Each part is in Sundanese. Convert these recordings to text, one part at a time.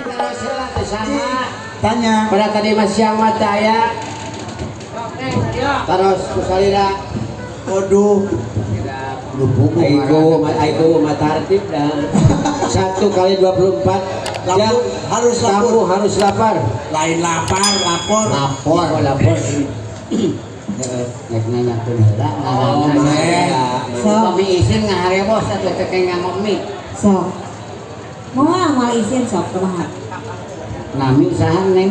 Terus heula teh saha? Tanya. Pada tadi mah siang mah teu aya. Terus ku salira. Waduh. Aigo, aigo mah tartib dah. 1 kali 24 jam. Lapor, harus lapor. Tamu harus lapar. Lain lapar, lapor. Lapor, oh, lapor. Rek nanyakeun heula Oh, ngaranna. boleh. Sok. Kami isin ngaharewos atuh teh kayak nganggo mie. Sok. Moal moal isin sok kumaha. Nami saha, Neng?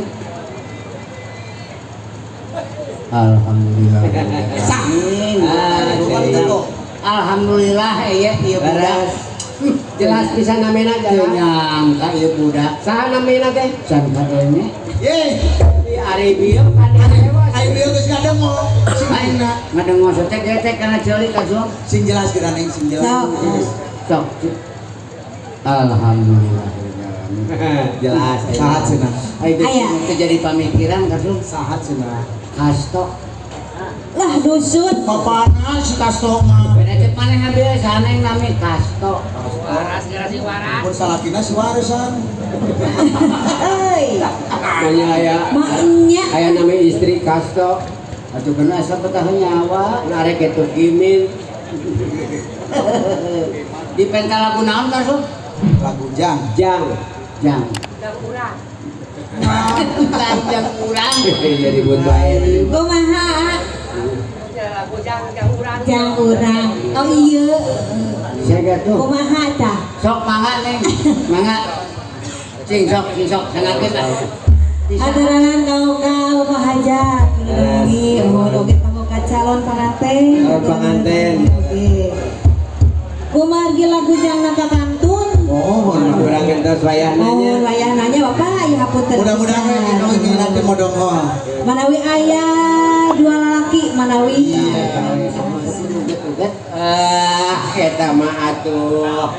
Alhamdulillah. Sah. Amin. Ah, tuh. Alhamdulillah ieu ieu budak. Jelas bisa namina Teu jelas. nyangka ieu budak. Saha namina teh? Can kadenge. Ye, Di ari bieu kan harewos. ayo bieu geus ngadengo. Sing Lain enak. ngadengo teh getek kana ceuli kasum. Sing jelas geura, Neng, sing jelas. Sok. Sok. Alhamdulillah. Jelas. Sahat cenah. Ayo Aya. teu jadi pamikiran kasum. Sahat cenah. Kasto. Lah dusun. Papana si Kasto mah. Beda cek maneh ngambil sana yang nami Kasto. Waras garasi waras. Mun salakina si warisan. Euy. Nanya aya Maknya aya nami istri Kasto. Atuh kena asa betah nyawa. Narek itu kimin. Di pental lagu naon kasum? Lagu jang. Jang. Jang. Bukan jang urang. Jadi buat bae. Kumaha? Jang urang. Oh iya. Siaga tuh. Kumaha tah? Sok mangga, Neng. Mangga. Cing sok, cing sok sangakeun lah. Aturanan kau ka Bapak Hajat. Lindungi oh oge kanggo ka calon panganten. Calon panganten. Oke. Kumargi lagu jang ka kantun. Oh, Kurang gentos wayahna Oh, nya. wayahna nya Bapak ya hapunten. Mudah-mudahan we kita mah nanti modonghol. Manawi aya dua lalaki manawi. Uget-uget. Ah, eta mah atuh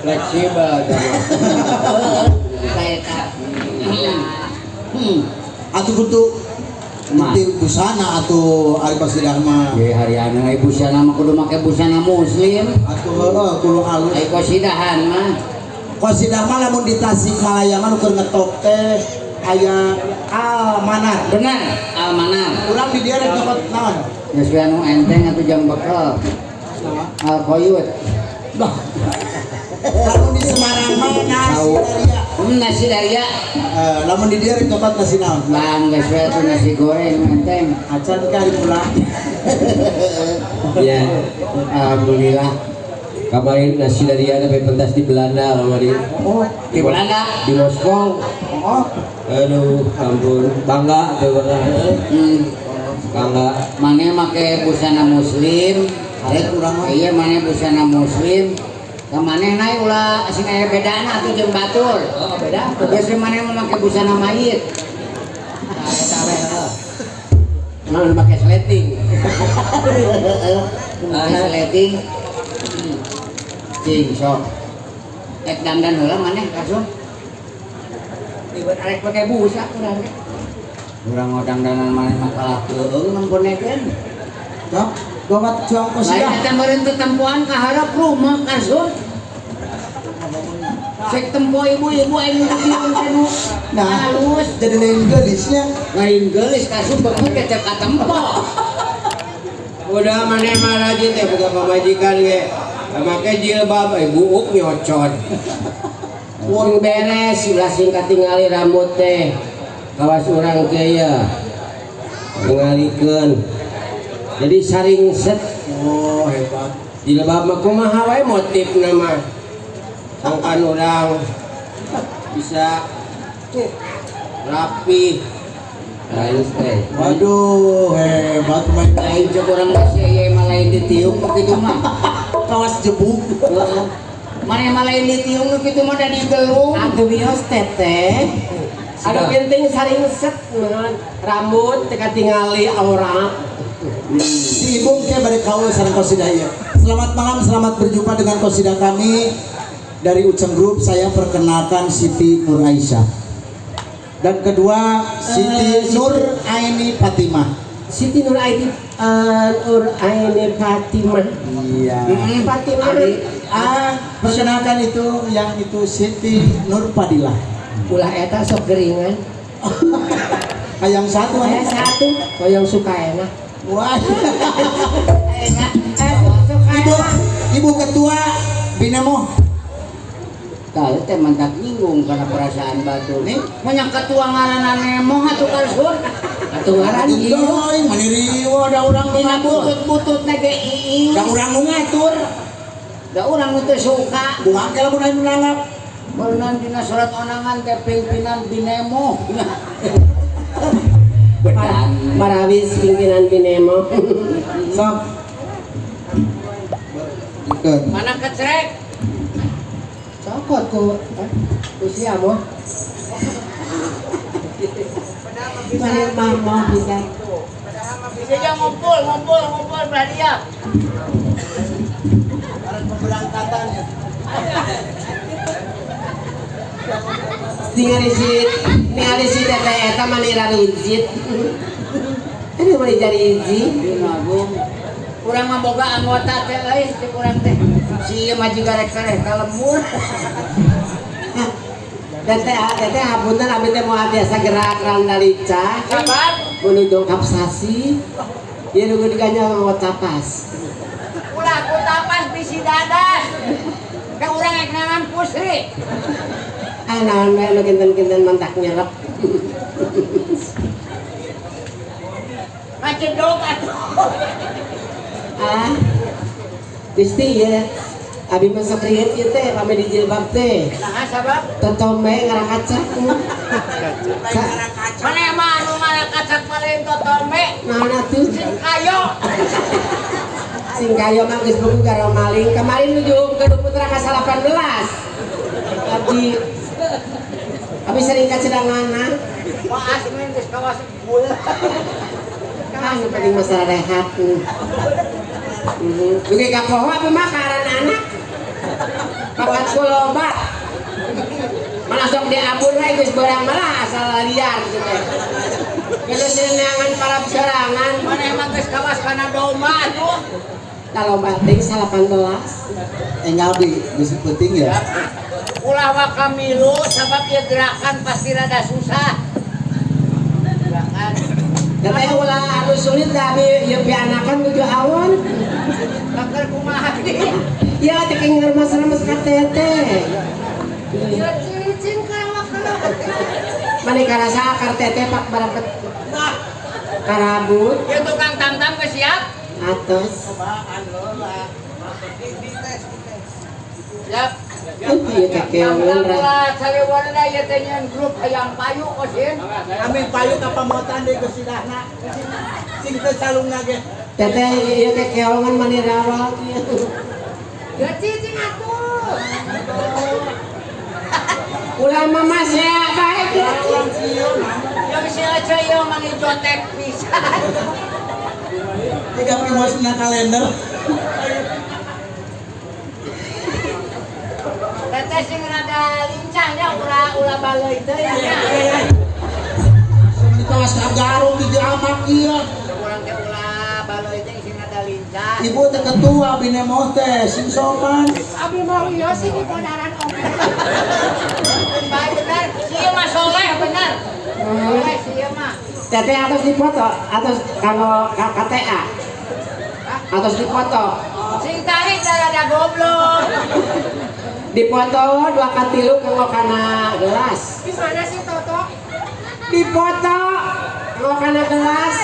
fleksibel teh mah. Saya Atuh kudu di busana atuh ari kosidah mah. Ye hariana ai busana mah kudu make busana muslim. Atuh heueuh kudu halus. Ai kosidahan mah. Kosidah mah lamun di Tasikmalaya mah nu keur ngetop teh aya Almanar. Benar, Almanar. Urang di dieu rek nyokot naon? Geus we anu enteng atuh jam bekel. Al Koyut. Lah. Lamun di Semarang mah nasi daria. Nasi daria. Eh, lamun di dieu rek nyokot nasi naon? Bang geus we atuh nasi goreng nu enteng. Acan ke hari pulang. Ya, Alhamdulillah. kemarin nasi daria sampai pentas di Belanda kemarin. Oh, Di Belanda. Di Moskow. oh. Aduh, ampun, bangga tuh bangga. Bangga. Mane make busana muslim. Arek urang mah. Iya mane busana muslim. Ka maneh naik ulah sing aya bedana atuh jeung batur. Oh, beda. Geus we maneh mah make busana mayit. Nah, eta we heuh. Nah, pakai sleting. Make sleting. Cing sok. Ek dandan heula maneh kasum. Ribet arek pakai busa urang teh. Urang dangdanan maneh mah kalah keueung nemponekeun. Cok, gawat juang Lain kosidah. eta meureun teu tempoan ka hareup rumah kasum. Sek tempo ibu-ibu anu nu teh nu Nah, halus. jadi lain geulisnya. Lain geulis kasum beungeut teh teu katempo. Udah maneh mah rajin teh boga pamajikan ge. Make jilbab buuk nyocot. Mun beres ulah sing katingali rambut teh. Kawas urang teh ya. Tingalikeun. Jadi saring set. Oh, hebat. Jilbab mah kumaha wae motifna mah. Sangkan urang bisa rapi. Lain teh. Waduh, hebat main. Lain cek urang mah si ieu mah lain ditiung nu kitu mah. Kawas jebuk. Heeh. Maneh mah lain ditiung nu kitu mah da digelung. Atuh wios teteh. Ada penting saring set naon rambut teu katingali aura. Si Ibung ke bade kaul sareng kosidah ieu. Selamat malam, selamat berjumpa dengan kosidah kami dari Uceng Group. Saya perkenalkan Siti Nur Aisyah. Dan kedua Siti Nur Aini Fatimah. Siti Nur Aini Nur Aini Fatimah. Iya. Fatimah. Ah, perkenalkan itu yang itu Siti Nur Fadilah. Ulah eta sok geringan. Hayang satu Saya satu, yang suka enak. Wah. Enak. Suka Ibu, enak. Ibu Ketua Binemo. Tah teh mantak nyinggung karena perasaan batur. Nih, banyak ketua ngaranna Nemo atuh karsun. Atuh ngaran ieu. Doi, mani riwa da urang nu Dina ngatur. butut-butut na ge iing. Da urang nu ngatur. Da urang nu teu suka. Kumaha ke lamun aya nu nanggap? Berenang dina surat onangan teh pimpinan Binemo. Bedan. Marawis pimpinan Binemo. Sok. Dikeun. Mana kecrek? Cokot ku usia mo. Mana mama bisa. Bisa aja ngumpul, ngumpul, ngumpul berarti ya. Pemberangkatan ya. Ningali si ningali si teteh eta mani rarijit. Ini mani jariji. Dinagung. Urang mah boga anggota teh euy, cek urang teh. Si ieu mah jiga rek kareh ka lembur. Teteh teteh hapunten abdi teh moal biasa gerak randa lincah. Sabab Menuju dongkap sasi. Ieu nu diganya nganggo tapas. Ulah ku tapas bisi dadas. Ka urang rek nanam pusri. Ah naon bae nu kinten-kinten mantak nyerep. Ngacedok atuh. Ah. Gusti ya. Abi mah sok rieut ieu teh pami di jilbab teh. Nah, sabab Totombe ngarakacak. mana mah anu ngarakacak paling totombe Naon atuh? sing kayo. Sing kayo mah geus buku karo maling. Kemarin nuju ke Putra ka 18. Abdi Abi sering kacedanganan. Wah, asmin geus kawas gul. Ah, nu penting masalah rehat. Dugi ka poho abi mah karan anak. Kawan ku loba. Malah sok diabur we geus beurang malah asal liar gitu teh. Geus neangan para sorangan. Mana emang geus kawas kana domba atuh. Tah loba teh 18. Enggal di geus penting ya. Ulah waka milu sabab ieu gerakan pasti rada susah. Gerakan. Teteh ulah anu sulit da abi ieu pianakan nuju awon. Bakal kumaha deui. Ya teh ngeremes-remes ka teteh. Ieu cicing ka waka. Mani karasa akar teteh pak barang karabut Ieu tukang tam-tam geus siap? atos. Siap. Ieu teh keongan ra. Ulah salewana ieu teh nyeun grup hayang payu kosin. Kami payu ka pamotan deui geus sidahna. Sing teu calungna ge. Teteh ieu teh keongan mani rawat ieu. Ya cicing atuh. Ulah mama saya baik ya. Yang si aja ieu mani jotek pisan. Tidak promosina kalender. Teteh sing rada lincah nya ulah ulah baleuy teh ya. Kawas ka garung di jamak ieu. Urang teh ulah baleuy teh sing rada lincah. Ibu teh ketua Binemo teh sing sopan. Abi mau ieu sih di podaran oge. Baik bener, si ieu mah soleh bener. Soleh si ieu mah. Teteh atos dipoto atos kalau KTA. Atos dipoto. Sing tarik da rada goblok. Dipoto dua katilu kanggo kana gelas. Di mana sih Toto? Dipoto kanggo kana gelas.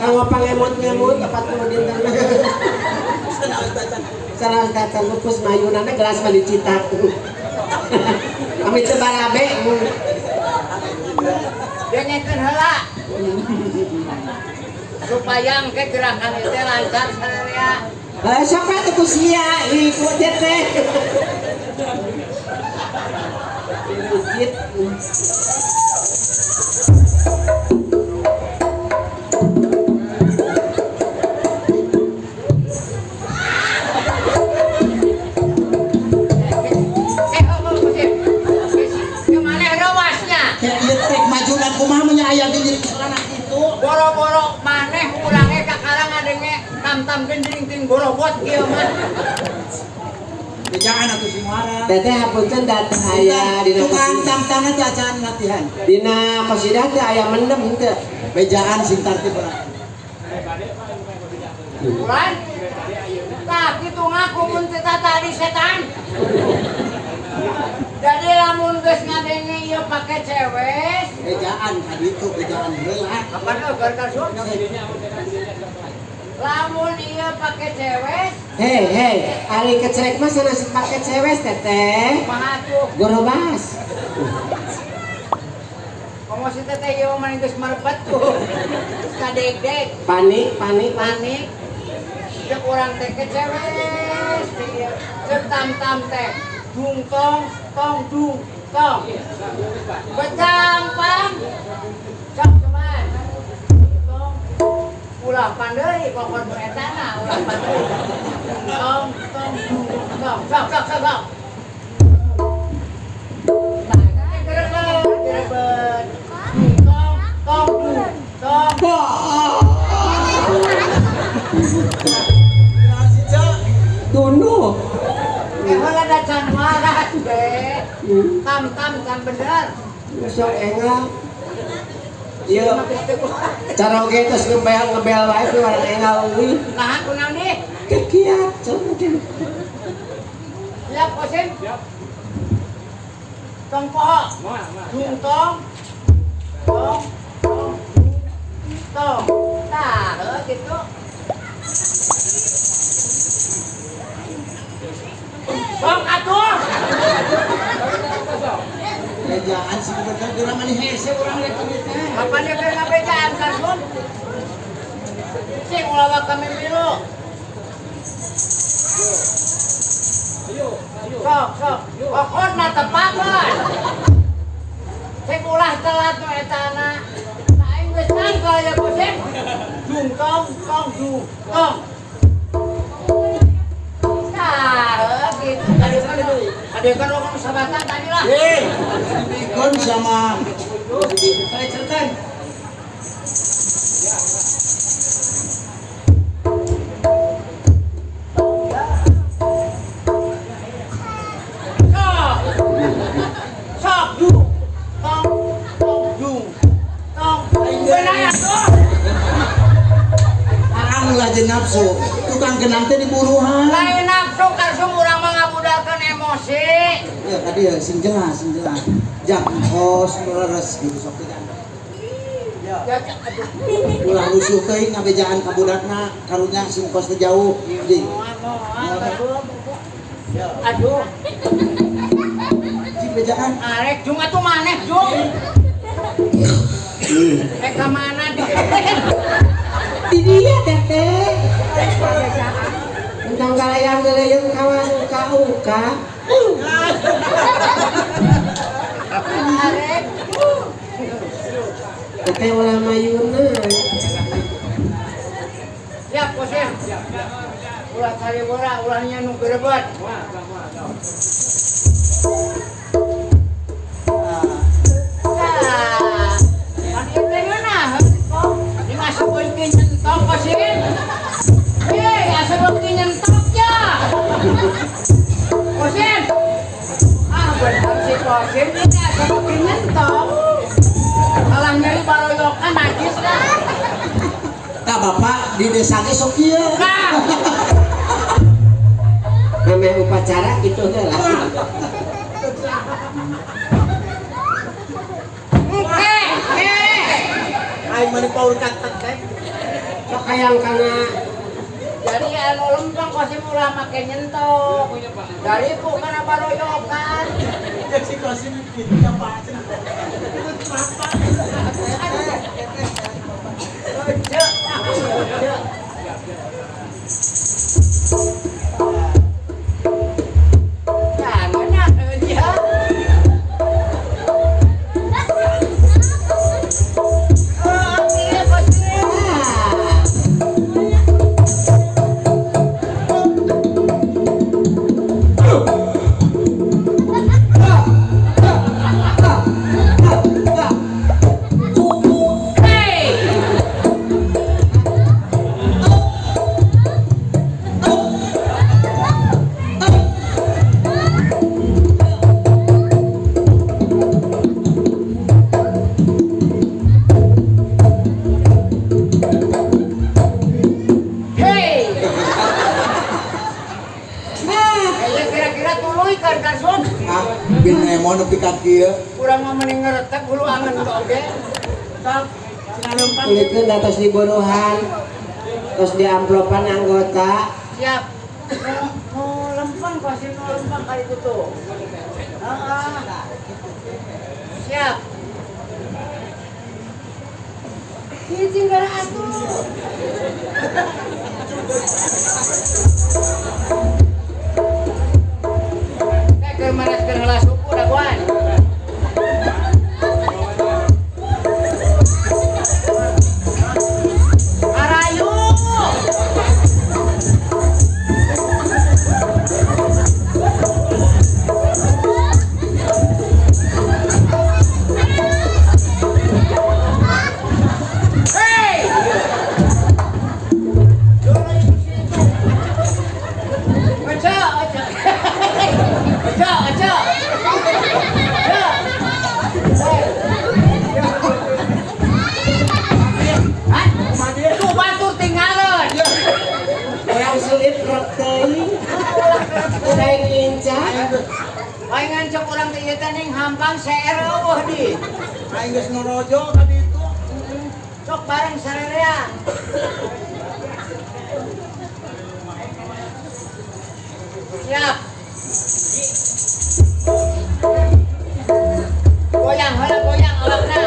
Kanggo pangemut-ngemut 40 dinten. Sanaos tacan lupus mayunana gelas mah dicitak. Kami teu barabe. Dengekeun heula. Supaya engke gerakan itu lancar sararea. Lah sok atuh ku sia ikut teh. Masjid. Kemana rawasnya? Kayak ieu trek maju dan kumaha nya aya di diri celana kitu. Boro-boro tam-tam genjing ting borobot kieu mah. Bejaan atuh sing waras. Teteh hapunten datang aya dina Tukang tam-tamna teh acan latihan. Dina kosidah teh aya mendem henteu. Bejaan sing tartib lah. Bulan. Tah kitu ngaku mun teh tadi setan. Jadi lamun geus ngadenge ieu pake cewek, Bejaan kaditu bejaan heula. kapan eueuh kasur? Lamun ieu pake cewek, Hei, hei, ari kecerek mah sanes pake cewek teteh. kumaha tuh? Gorobas. Komo si teteh ieu mah geus marebet tuh. Geus kadegdeg, Panik, panik, panik. Cek urang teh ke cewek, cek tam-tam teh. Dung tong, tong dung tong. Becampang. Cok cuman. Tong. Ulah pandeui kokon nu etana, ulah pandeui. Tong tong dung tong. Sok sok sok sok. Nah, gerebet, gerebet. Tong tong dung tong. Nah, si Cak. Tunduh. Emang ada can waras be. Tam-tam can bener. Sok engal. Ieu caroge tos ngebel-ngebel wae ku warang engal euy. Nah, kunaon deui? Kekiat cenah. Siap, Kosim? Siap. Tong poho. Dung tong. Tong tong tong. Tah, heuh kitu. Tong atuh. Bejaan sing bener geura mani hese urang rek teh. Kapan dia keur ngabejaan kasum? Sing ulah waka kami milu. Sok, sok. Pokokna tepakan. Sing ulah telat nu etana. Nah, aing geus tangkal ya Kosim. Dung tong tong dung tong. Tah, heuh kitu kadekan kadekan urang sabatan tadi lah. Hei, dibikon sama saya cerkan. Sok. Sok dung tong tong dung tong. Bener atuh. Arang lah jeung nafsu. Tukang genang teh diburuhan. Lain nafsu karsum urang mah ngabudalkeun emosi. Ya tadi ya sing jelas, sing jelas. Jang kos leres gitu sok teh. Ya, aduh. Ulah rusuh teuing ngabejaan ka budakna karunya sing kos teh jauh. Di. Moal, aduh. Cing bejaan. Arek jung atuh maneh jung. Eh ka mana di? Di dia teteh. Tentang kalayang geleung kawas uka-uka. Arek. Teteh ulah mayuna. Siap, Kosim. Ulah cari bola, ulahnya nu gerebet. Tah. Kan ieu teh ngeunah, kok dimasukkeun ke nyentok Kosim. Hei, asa beuki nyentok ya. Kosim. Ah, bener si Kosim ini asa beuki nyentok. Kalah nyeri baroyokan najis dah. Tah bapak di desa ge sok ieu. Nah, Namanya upacara gitu teh lah. Oke, oke. Aing mah paur katet teh. Sok hayang kana Jadi anu lempeng Kosim ulah make nyentok. Dari ku kana baroyokan. Jeung si Kosim kitu apa cenah. Oje, oje. Nah, ngeunah ya. Oh, iya Kosim. Ah. Hey! Tuluykeun kasum. Ah, bin emo nepi ka kieu. Urang mah mending ngeretek hulu angen oge. Sok sinaleumpang. Tuluykeun atas diburuhan. Terus di amplopan anggota. Siap. Nu lempeng pasti nu lempeng kali itu tuh. Heeh. Siap. Hiji gara atuh. Teh keur mareskeun heula suku dagoan. Arayu. Hei! Ojo, ojo. Ojo, ojo. Ojo. Hah? Tuh batur tinggalan. Orang sulit rek teuing. Urang lincah. Palingan cok urang teh ieu teh ning hampang CR eueuh di. Aing geus norojo ka ditu. Sok bareng sarerea. Siap. Goyang heula goyang awakna.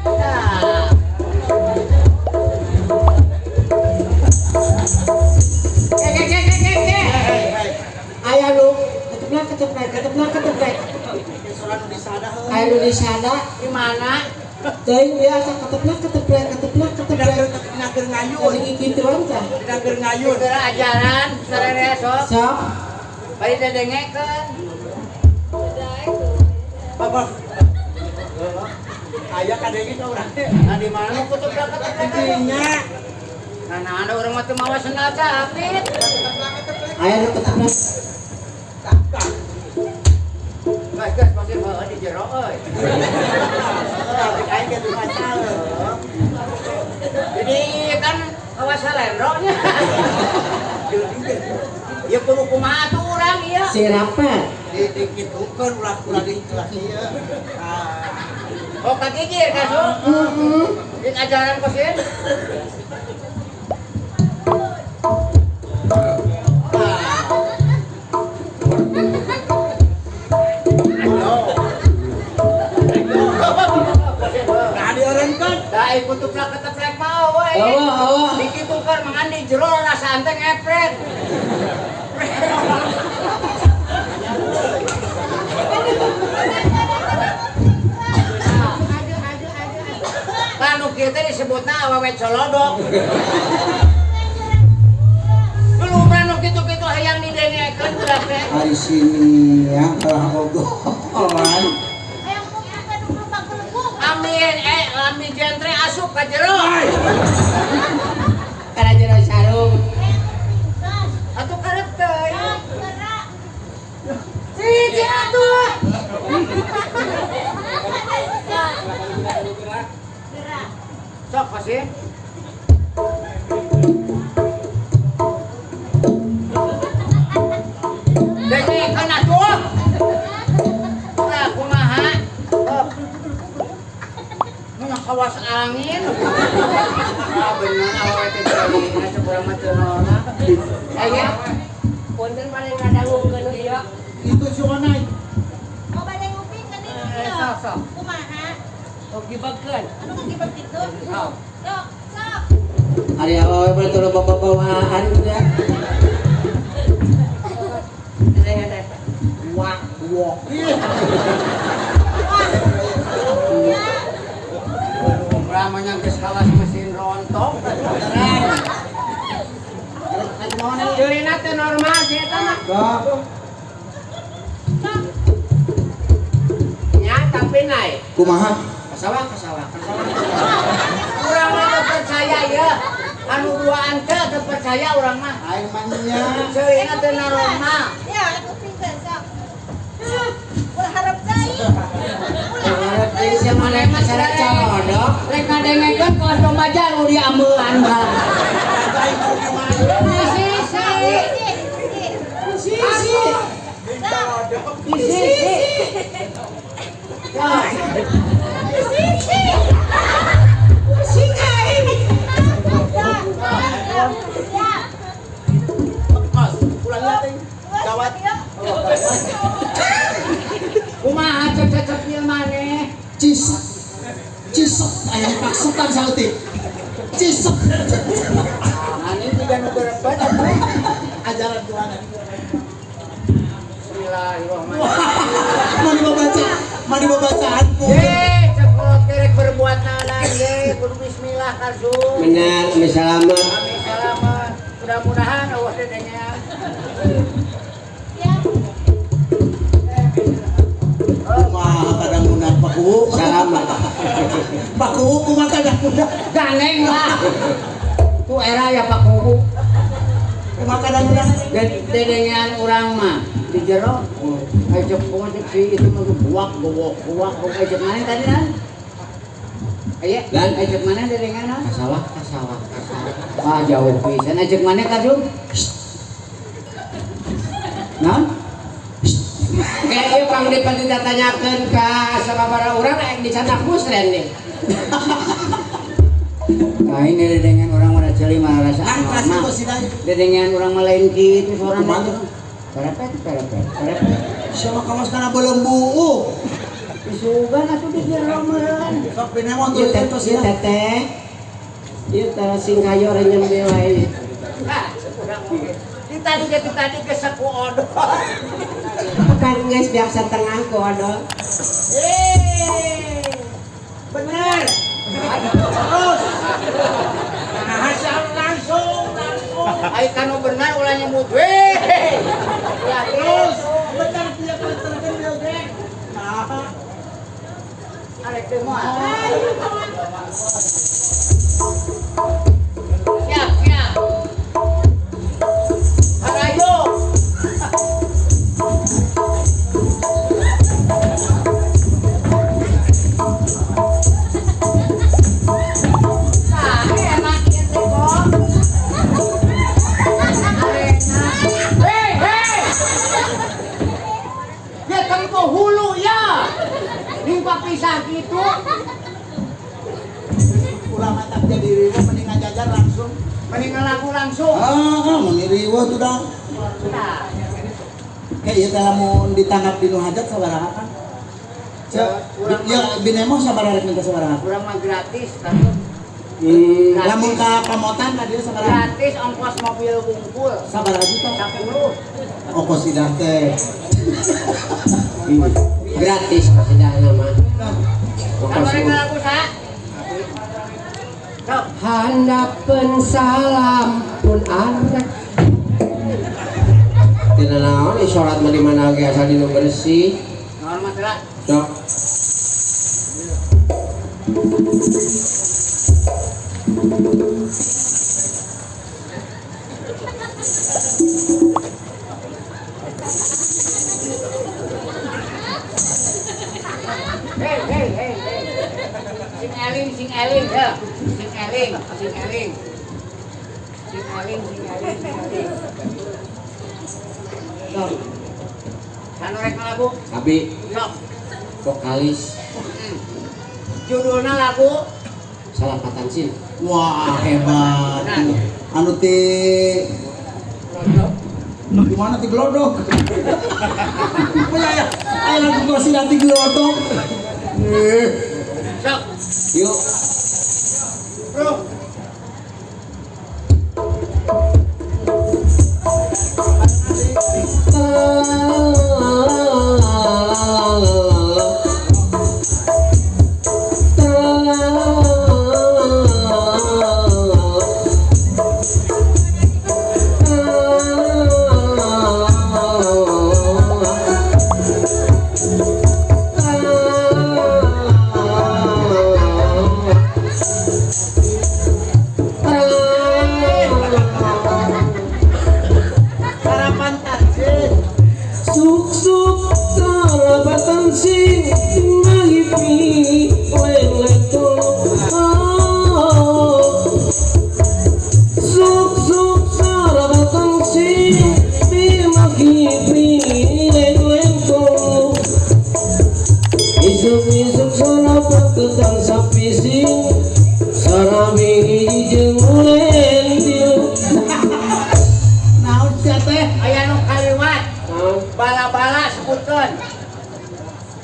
Nah. Ke ke ke ke ke ke. Aya nu keteplak keteplek keteplak keteplek. Soran nu disada heuh. Aya nu disada Di mana? teuing biasa keteplak keteplek keteplak keteplek. Dina keur ngayun. Jadi kituan tah. Dina keur ngayun. Geura ajaran sarerea sok. Sok. Bari dedengekeun. Bapak. Aya kadenge ka urang teh. Nah di mana nu keteplak keteplek? Dinya. Nah, nah, ada orang mah teu mawa sendal capit. Aya nu keteplak. Gas gas pasti heueuh di jero euy. Aing ge teu macal. Jadi kan kawas salendro nya. Ya kudu kumaha tuh urang ieu. Sirapan. Di dikitukeun ulah ulah di kelas ieu. Ah. Oh kagigir kasu. Heeh. Di ajaran kosin. Nah diorenkeun. Da kutuplak keteplek mah we. Eueuh eueuh. Dikitukeun mangan di jero rasaan teh ngepret. Kan nu kieu teh disebutna awewe colodok. Belum nu kitu-kitu hayang didengekeun budak teh. Ari sini ya kalah ogolan. Amin amin jentre asup ka jero. Kana jero sarung. Atuh karep teuing. Cici atuh. Sok pasti. Dengekeun atuh. Tah kumaha? Nu kawas angin. Ah bener awewe teh jadi cek urang mah teu naonna. Aya. Punten paling ngadangukeun ieu. Itu si Onai. Oh, bade ngupingkeun ieu. Sok sok. Kumaha? Oh gibagkeun. Anu kagibag kitu? Sok. Sok, sok. Ari awewe mah teu loba babawaan udah. Wak wok. Ramanya geus kawas mesin rontok. Ceulina teh normal sih eta mah. Nya tapi naik. Kumaha? Kasawah kasawah kasawah. Urang mah teu percaya ya. Anu duaan teh teu percaya urang mah. Aing mah nya. Ceulina teu normal. Ya, ngupingkeun sok. Ulah harap deui. Ulah harap Harap deui sia maneh mah cara colodok. Rek ngadengekeun kawas domba jalu diambean bang. Sisi. Sisi. Sisi. Sok. Di sisi. Ya. Di sisi. Pusing aing. Siap. Mas, pulang teh. Gawat. Kumaha cecep maneh? Cisek. Cisek aya paksutan saeutik. Cisek. Mane juga nu berepet atuh. Ajaran Tuhan. Bismillahirrahmanirrahim. Mani baca, mani bacaanku. Eh, cekolot kerek berbuat nanan ge, kudu bismillah karsum. Benar, ami salamet. Amin salamet. Mudah-mudahan Allah dedenya. Siap. Kumaha kadang munah Pak Kuwu. Salamet. Pak Kuwu kumaha kadang munah. Gandeng lah. Ku era ya Pak Kuwu. Kumaha kadang munah. Dedengean urang mah di jero. Ayo cek cek si itu mah buak gowok buak gowok ayo cek mana tadi nan? Ayo, Lan. ayo cek mana dedengean nan? Kasawah, kasawah, kasawah. Ah jauh pisan ayo cek mana kajung? Nan? Kayak ieu pang depan ditanyakeun ka sababaraha urang aya dicandak musren nih. Nah ini dedengean urang mah ceuli mah rasa Kan kelas normal. itu sih Dedengean urang mah lain kitu sorana. Kumaha? Perepet, perepet, perepet. Siapa kawas kana belembu. Isugan atuh di jero meureun. Sok pinemon Ieu tuh teh, itu ieu teteh. Ieu tara sing kayo renyem deui wae. Ah, urang oge. Di tadi ge di tadi ge saku odol. Kan geus biasa tengah ku odol. Eh, bener. Terus. Nah, hasil langsung, langsung. Ai kanu bener ulah nyebut. Weh. Ya terus. Bener dia terus dia oge. Nah, Arek teh moal. Siap, siap. Harayo. Nah, enak ieu teh, Bos. Arena. Hei, hei. Ya tempo hulu ya. Ning papisah kitu. Ulah matak jadi riweuh mending ngajajar langsung. Mending ngalaku langsung. Ah, mun riweuh tuh dah. Nah, Kayak ieu teh lamun ditangkap di nu hajat sabaraha kan? Cek, ya binemo sabaraha rek minta sabaraha? urang mah gratis kan. Lamun ka pamotan ka dieu sabaraha? Gratis ongkos mobil wungkul. Sabaraha juta? 10. Oh, kosidah teh. Gratis kasidahna mah. Kamu rek ngalaku saha? Sok. Handapeun salam pun arek. Tina naon salat mah di mana ge asal dinu bersih. Naon mah teh? Sok. Hei, hei, hei, hei. Sing eling, sing eling, ya. Sing eling, sing eling. Sing eling, sing eling, sing eling. Sok. Sanu rek lagu? Abi Sok. vokalis Judulna lagu Salapatan Sin. Wah, hebat. Anu ti di mana ti glodok? Apa ya? Ayo lagu kosidah ti glodok. Eh, Sok. Yuk. Bro.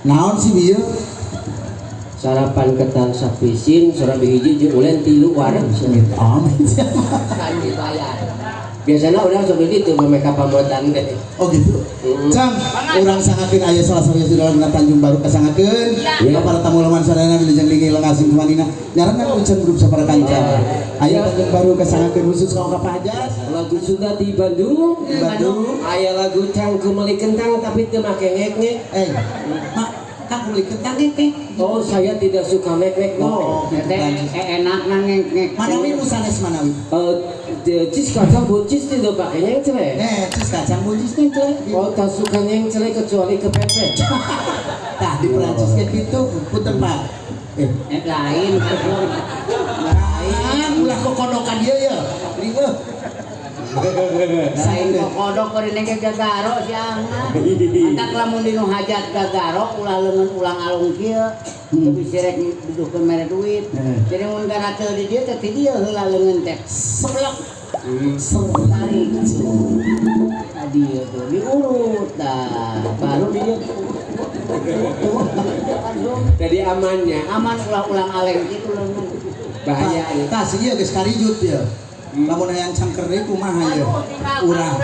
Naon sih bieu? Sarapan ketan sapisin, sarapan hiji jeung ulen 3 wareg. Amin. Kan dibayar. Biasanya orang seperti itu mereka pamotan teh. Oh gitu. Cang, urang sangakeun aya salah satu dalam Tanjung Baru kasangakeun. Ya para tamu laman sadayana wilujeng linggih lengasing kumanina. Nyarengan Uceng Grup sapara kanca. Aya Tanjung Baru kasangakeun khusus ka Pak Hajat. Lagu Sunda di Bandung. Bandung. Aya lagu cangku meuli kentang tapi teu make ngek-ngek. Mak, kang meuli kentang ngek-ngek. Oh, saya tidak suka ngek-ngek. Oh, gitu. Enak nang ngek-ngek. Manawi nu sanes manawi? Cis kacang buncis tidak pakai nyengcle. Cis kacang buncis nyengcle. Oh, tak suka nyengcle kecuali kepepet. Tah di Perancis kayak gitu, punten Pak. Lain. Lain, ulah kokodokan dia ya. Riweuh. Lain kokodok keur neng gagaro siangna. Antak lamun dinu hajat gagaro ulah leungeun ulang alung kieu. Teu bisa rek duduhkeun mere duit. Jadi mun garatel di dieu teh ti dieu heula leungeun teh. Seblak. Tarik. Tadi itu diurut dah. Baru di dieu. Jadi amannya. Aman ulah-ulang aleng kitu leungeun. Bahaya. Tah si ieu geus karijut ieu. Lamun hayang cangker deui kumaha ieu? Urang.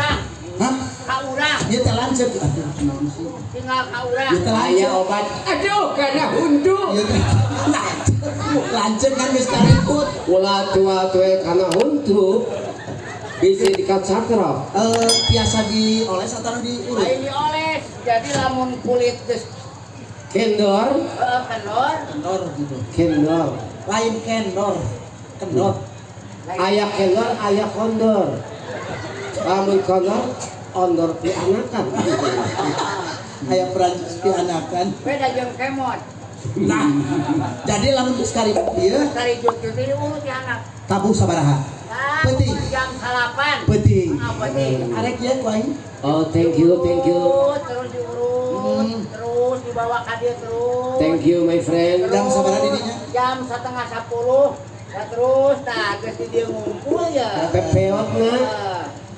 Hah? Ka urang. Ieu teh lanceuk. Aduh, naon sih? Tinggal ka urang. Ieu teh Aya obat. Aduh, kana hundu. Ieu teh lanceuk kan geus karikut. Ulah tua-tua kana hundu. Bisa dikacakra. Biasa dioles atau diurut? Lain dioles. Jadi lamun kulit geus kendor. Kendor. Kendor gitu. Kendor. Lain kendor. Kendor. Aya kendor, aya kondor. Lamun kondor, ondor pianakan. Aya Perancis pianakan. Beda jeung kemot. Nah, jadi lamun geus karibut ieu, karijut kitu diurut ti anak. Tabuh sabaraha? Peuting. Jam 8. Peuting. Peuting. Arek ieu ku aing. Oh, thank you, thank you. Terus diurut, terus dibawa ka dieu terus. Thank you my friend. Jam sabaraha di dinya? Jam 9:30. Nah, terus tah geus di dieu ngumpul ya. Pepeotna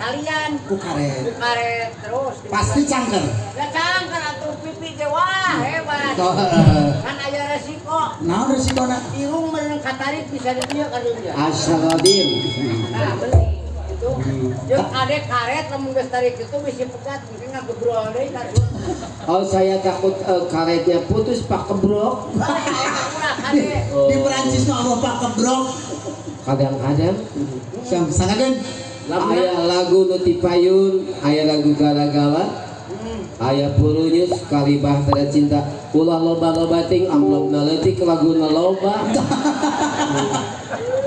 talian ku karet. Ku karet terus. Pasti cangker. Ya cangker atuh pipi ge wah hebat. Kan aya resiko. Naon resikona? Irung meureun katarik bisa di dieu ka dieu. Astagfirullahaladzim. Nah, beli itu. Jeung kade karet lamun geus tarik itu bisi pegat mungkin ngagebrol deui ka. Oh, saya takut karetnya putus Pak Kebrok. Di Perancis mah Allah Pak Kebrok. Kadang-kadang sangakeun aya lagu nu ti payun, aya lagu gala-gala, aya purunyus kalibah tada cinta. Ulah loba-loba ting amplopna leutik laguna loba.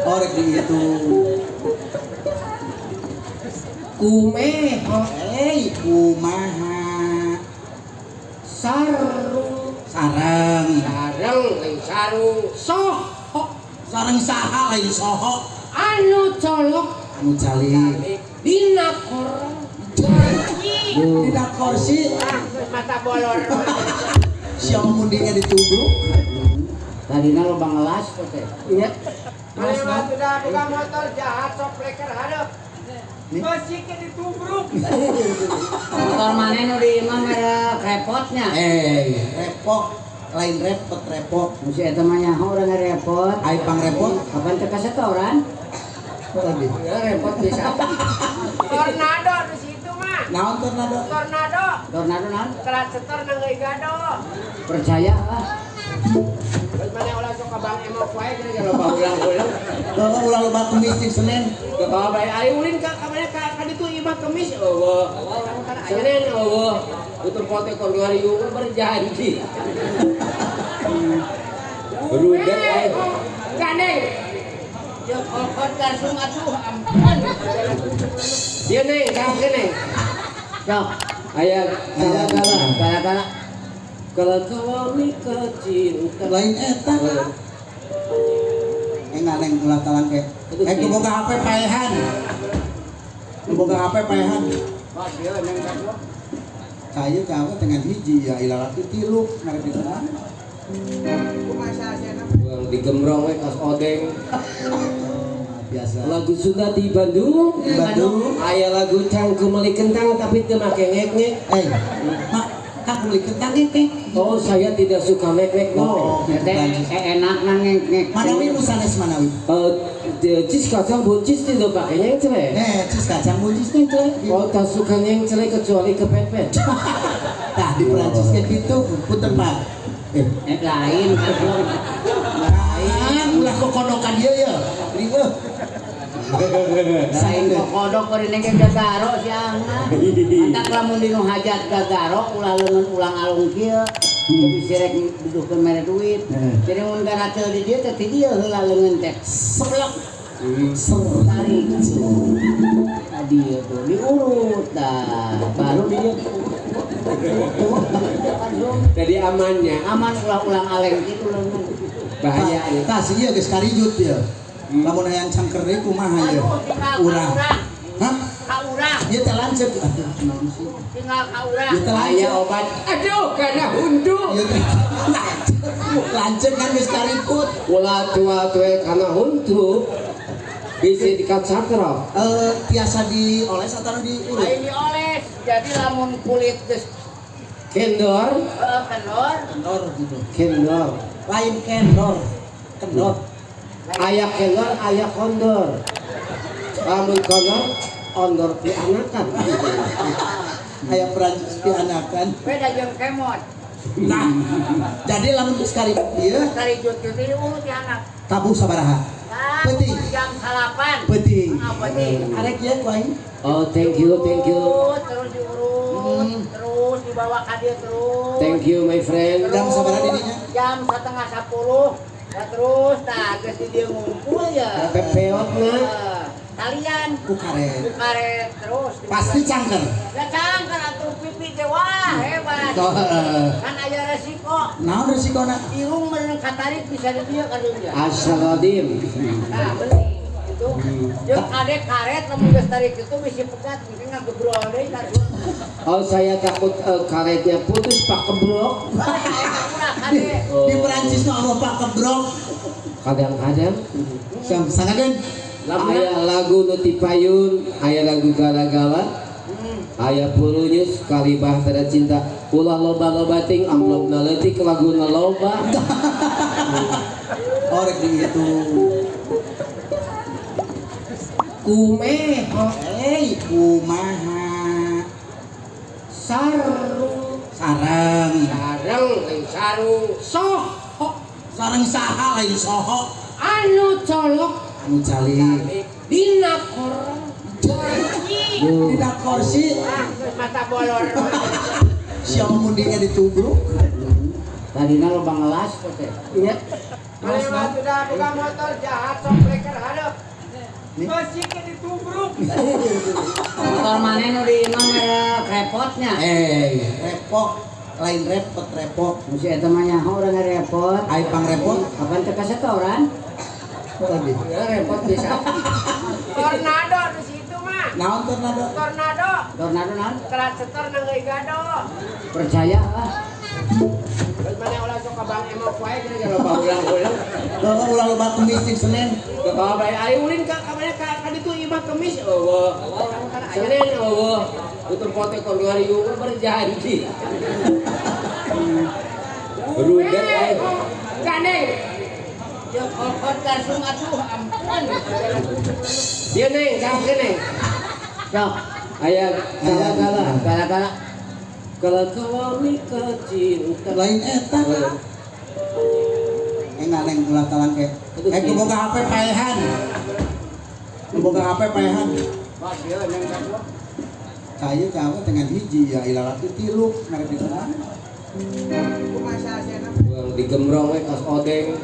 Oh rek gitu. Kumeho, kumaha? Sarung, sarang, sarang, lain sarung, soho, sarang saha lain soho, anu colok, anu calik, dina korong, dina korsi, mata bolor, siapa mundingnya ditubruk, tadina loba ngelas teh, nya, mana sudah buka motor jahat sok breaker hadap. Masih ke ditubruk. Motor mana nu di imah merek repotnya? Repot, lain repot repot. Mesti eta mah nyaho urang repot. Ai pang repot, kapan teh kasetoran? Tadi. Ya repot bisa. Tornado di situ mah. Naon tornado? Tornado. Tornado naon? Telat setor nang gado. Percaya lah. Mana ulah sok ka Bang Emok wae geus loba ulang-ulang. Loba ulah loba kemis jeung Senin. Ka bae ari ulin ka kamana ka ditu imah kemis eueuh. Senin eueuh. Utur pote kon ngariung berjanji. Rudet ae. Gandeng. Jeung kokot langsung atuh ampun. Dia neng, ka neng. Sok. Aya gala-gala, gala-gala. Kalau kau cinta lain eta. Enggak neng ulah talangke. Nu boga HP paehan. Nu boga HP paehan. Saya cawe dengan hiji ya ilalaki tilu ngarep di mana. Digembrong we kas odeng. Biasa. Lagu Sunda di Bandung. Bandung. Aya lagu cangku meuli kentang tapi teu make ngek-ngek. Mak, kang Enak ulikeun ka ngek. Oh, saya tidak suka mek-mek no. Oh, gitu Teh Prancis. Enak na ngek-ngek. Manawi nu sanes manawi. Cheese kacang buncis tidak pakai nyengcle. Eh, cheese kacang buncis nyecle. Oh, tak suka nyengcle kecuali kepepet. Tah di Prancis kayak gitu, punten Pak. Eh, Eh lain kan. lain ulah kokodokan dia ya. Riweuh. Lain kokodok keur nengke gagaro si Angna. Antak lamun dinu hajat gagaro ulah leungeun ulang alung kieu. Teu bisi rek duduhkeun mere duit. Jadi mun garateul di dieu teh ti dieu heula leungeun teh. Seblak. Ser. Tarik. Tadi itu diurut dah baru dia Jadi amannya, aman ulah ulang aleng gitu leungeun. Bahaya ya. Tah si ieu geus karijut ya. Lamun hayang cangker deui kumaha ieu? Aduh, tinggal ka Urang. urang. Hah? Ka urang. Ieu teh lanceuk. Aduh, naon sih? Tinggal ka urang. Ieu teh Aya lanceuk. obat. Aduh, karena hundu. Ieu teh lanceuk. Lanceuk kan geus karikut. Ulah tua tua karena hundu. Bisa dikacakro. Eh, tiasa dioles atau diurut? Lain dioles. Jadi lamun kulit geus Kendor, kendor, Kendor gitu. Kendor. Lain kendor. Kendor. Aya kendor, aya kondor. Lamun kondor, ondor pianakan. Aya Prancis pianakan. Beda jeung kemot. Nah, jadi lamun geus karikut ieu Karijut kitu diurut ya anak. Tabuh sabaraha? Nah, Peuting. jam 9. Peuting. Ah, peuting. Arek ieu ku aing. Oh, thank you, thank you. Terus diurut, terus dibawa ka dieu terus. Thank you, my friend. Jam sabaraha di dinya? Jam 9.30. Ya terus tah geus di dieu ngumpul ya. Pepeotna. Eh, talian Ku karet. Ku karet terus. Pasti cangker. Ya cangker atuh pipi teh wah hebat. Tuh, heeh. Kan aya resiko. Naon resikona? Irung meureun katarik bisa di dieu ka dieu. Astagfirullahaladzim. Nah, beli itu. Jeung kade karet lamun geus tarik itu bisi pegat mungkin ngagebrol deui tarjun. Oh, saya takut karetnya putus, Pak Kebrok. Ulah kade. Di Perancis mah Allah Pak Kebrok. Kadang-kadang Sangakeun. aya lagu nu ti payun, aya lagu gala-gala, aya purunyus kalibah tada cinta. Ulah loba-loba ting amplopna leutik laguna loba. Oh, rek dihitung. Kumeho Eh, kumaha? Sarung. Sareng. Sareng lain sarung soho. Sareng saha lain soho? Anu colok Anu calik. Dina koran. Dina kursi. Ah, geus mata bolor. Siapa mundingnya ditubruk? Tadina loba ngelas teh. Nya. Mana mah sudah buka motor jahat sok breaker hadeup. Besi ke ditubruk. Motor maneh nu di imah merek repotnya. Eh, repok. Lain repot, repok. Mesti eta mah nyaho urang repot. Ai pang repot. Kapan teh kasetoran? Tadi. Ya repot bisa. Tornado di situ mah. Naon tornado? Tornado. Tornado naon? Telat setor nanggeuy gado. Percaya lah. Terus mana ulah sok ka Bang Emok wae geus loba ulang-ulang. Loba ulah loba kemis jeung Senin. Ke ka bae ari ulin ka ka mana ka ka ditu imah kemis eueuh. Senin eueuh. Tutur pote kon ngariung berjanji. Rudet aing. Gandeng. Ya kokot karsung atuh ampun. Dia neng, cangkeun neng. Sok, Aya gala-gala. gala-gala. Gala-gala mika cinta. Lain eta. Enggak neng ulah talangke. Eh, ku boga HP paehan. Ku boga HP paehan. Wah, ieu neng karsung. Kayu kamu dengan hiji ya ilalaki tilu merek di mana? Digembrong we kos odeng.